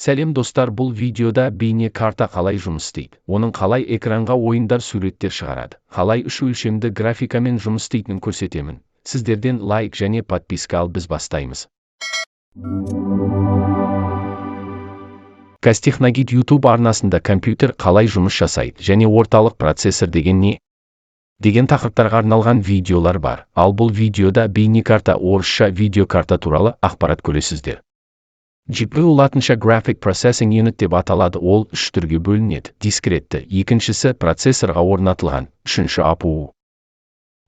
Сәлем, достар! Бұл видеода бейне карта қалай жұмыс істейді, оның қалай экранға ойындар, суреттер шығарады, қалай үш өлшемді графикамен жұмыс істейтінін көрсетемін. Сіздерден лайк және подписка, ал біз бастаймыз. Казтехногид YouTube арнасында компьютер қалай жұмыс жасайды және орталық процессор деген не деген тақырыптарға арналған видеолар бар. Ал бұл видеода бейнекарта, орысша видеокарта туралы ақпарат көресіздер. GPU латынша Graphic Processing Unit деп аталады. Ол үш түрге бөлінеді: дискретті, екіншісі процессорға орнатылған, үшінші APU.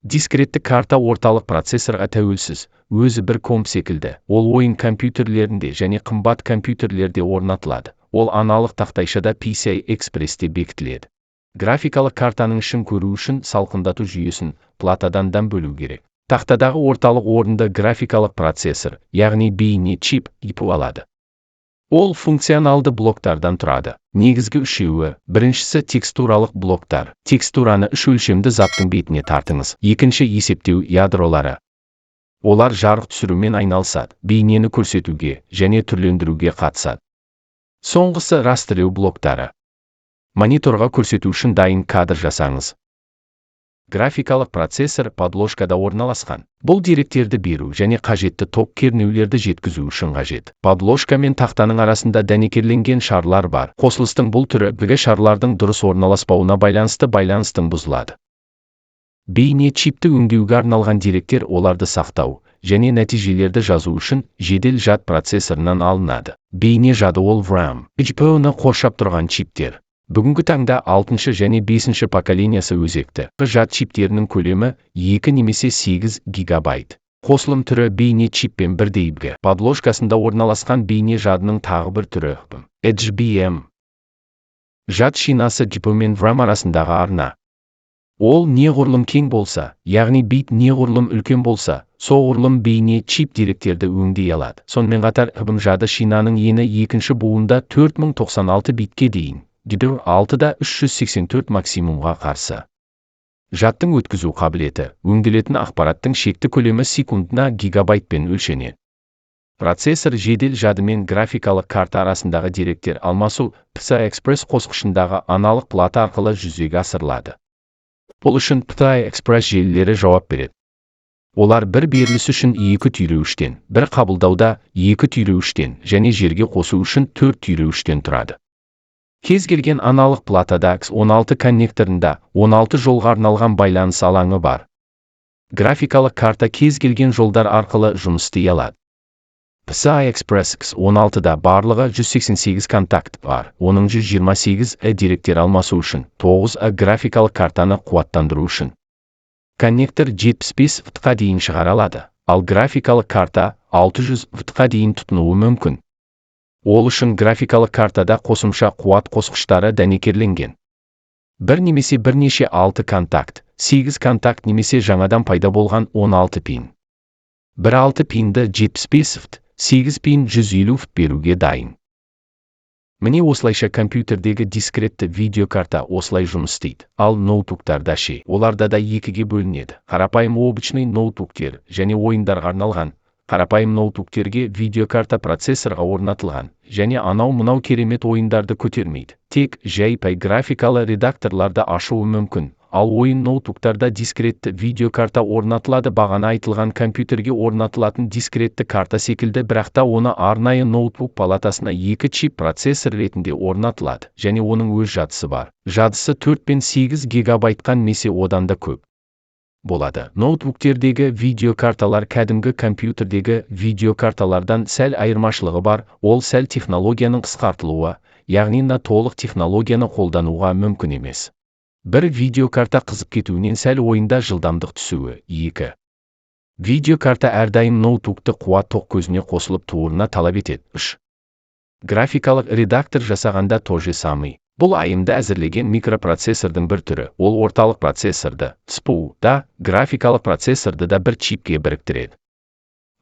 Дискретті карта орталық процессорға тәуелсіз, өзі бір комп секілді. Ол ойын компьютерлерінде және қымбат компьютерлерде орнатылады. Ол аналық тақтайшада PCI Express-те бекітіледі. Графикалық картаның ішін көру үшін салқындату жүйесін платадан бөлу керек. Тақтадағы орталық орынды графикалық процессор, яғни бейне чип GPU алады. Ол функционалды блоктардан тұрады. Негізгі үшеуі: біріншісі текстуралық блоктар. Текстураны үш өлшемді заттың бетіне тартыңыз. Екінші есептеу ядролары. Олар жарық түсірумен айналысады, бейнені көрсетуге және түрлендіруге қатысады. Соңғысы растрлеу блоктары. Мониторға көрсету үшін дайын кадр жасаңыз. Графикалық процессор подложкада орналасқан. Бұл деректерді беру және қажетті ток кернеулерді жеткізу үшін қажет. Подложка мен тақтаның арасында дәнекерленген шарлар бар. Қосылыстың бұл түрі бігі шарлардың дұрыс орналаспауына байланысты байланыстың бұзылады. Бейне чипті өңдеуге арналған деректер оларды сақтау және нәтижелерді жазу үшін жедел жад процессорынан алынады. Бейне жады ол RAM. GPU-ны қоршап тұрған чиптер. Бүгінгі таңда алтыншы және бесінші поколениясы өзекті. Жад чиптерінің көлемі 2 немесе 8 гигабайт. Қосылым түрі бейне чиппен бірдей. Подложкасында орналасқан бейне жадының тағы бір түрі HBM. Жад шинасы GPU мен RAM арасындағы арна. Ол неғұрлым кең болса, яғни бит неғұрлым үлкен болса, соғұрлым бейне чип деректерді өңдей алады. Сонымен қатар HBM жады шинаның ені екінші буында 4096 битке дейін, DDR6-да 384 максимумға қарсы. Жадтың өткізу қабілеті, өңделетін ақпараттың шекті көлемі секундына гигабайтпен өлшенеді. Процессор жедел жады мен графикалық карта арасындағы деректер алмасу PCI Express қосқышындағы аналық плата арқылы жүзеге асырылады. Бұл үшін PCI Express желілері жауап береді. Олар бір беріліс үшін екі түйреуіштен, бір қабылдауда екі түйреуіштен және жерге қосу үшін төрт түйреуіштен тұрады. Кез келген аналық платада X16 коннекторында 16 жолға арналған байланыс алаңы бар. Графикалық карта кез келген жолдар арқылы жұмыс істей алады. PCI Express X16-да барлығы 188 контакт бар. Оның 128-і деректер алмасу үшін, 9-ы графикалық картаны қуаттандыру үшін. Коннектор 75 ваттқа дейін шығара алады, ал графикалық карта 600 ваттқа дейін тұтынуы мүмкін. Ол үшін графикалық картада қосымша қуат қосқыштары дәнекерленген. Бір немесе бірнеше 6 контакт, 8 контакт немесе жаңадан пайда болған 16 пин. Бір 6 пинді 75 ватт, 8 пин 150 ватт беруге дайын. Міне, осылайша компьютердегі дискретті видеокарта осылай жұмыс істейді. Ал ноутбуктарда ше? Оларда да екіге бөлінеді. Қарапайым обычный ноутбуктер және ойындарға арналған. Қарапайым ноутбуктерге видеокарта процессорға орнатылған және анау-мынау керемет ойындарды көтермейді. Тек жай-пай графикалы редакторларды ашуы мүмкін. Ал ойын ноутбуктарда дискретті видеокарта орнатылады, бағана айтылған компьютерге орнатылатын дискретті карта секілді, бірақ та оны арнайы ноутбук палатасына екі чип процессор ретінде орнатылады және оның өз жадысы бар. Жадысы 4 пен 8 гигабайтқа немесе одан да көп болады. Ноутбуктердегі видеокарталар кәдімгі компьютердегі видеокарталардан сәл айырмашылығы бар, ол сәл технологияның қысқартылуы, яғни на толық технологияны қолдануға мүмкін емес. Бір, видеокарта қызып кетуінен сәл ойында жылдамдық түсуі. Екі, видеокарта әрдайым ноутбукты қуат тоқ көзіне қосылып тұруына талап етеді. Үш, графикалық редактор жасағанда то же самый. Бұл AMD әзірлеген микропроцессордың бір түрі. Ол орталық процессорды, CPU, да, графикалық процессорды да бір чипке біріктіреді.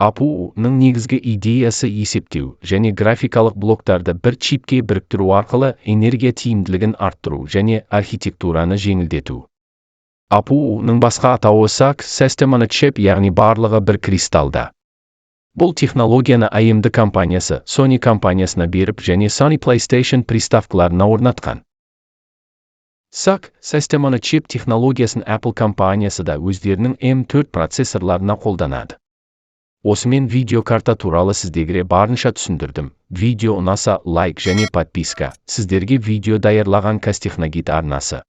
APU-ның негізгі идеясы есептеу және графикалық блоктарды бір чипке біріктіру арқылы энергия тиімділігін арттыру және архитектураны жеңілдету. APU-ның басқа атауы SoC, System on a Chip, яғни барлығы бір кристалда. Бұл технологияны AMD компаниясы Sony компаниясына беріп және Sony PlayStation приставкаларына орнатқан. SoC, System on a Chip, технологиясын Apple компаниясы да өздерінің M4 процессорларына қолданады. Осымен видеокарта туралы сіздерге барынша түсіндірдім. Видео ұнаса, лайк және подписка. Сіздерге видео даярлаған Казтехногид арнасы.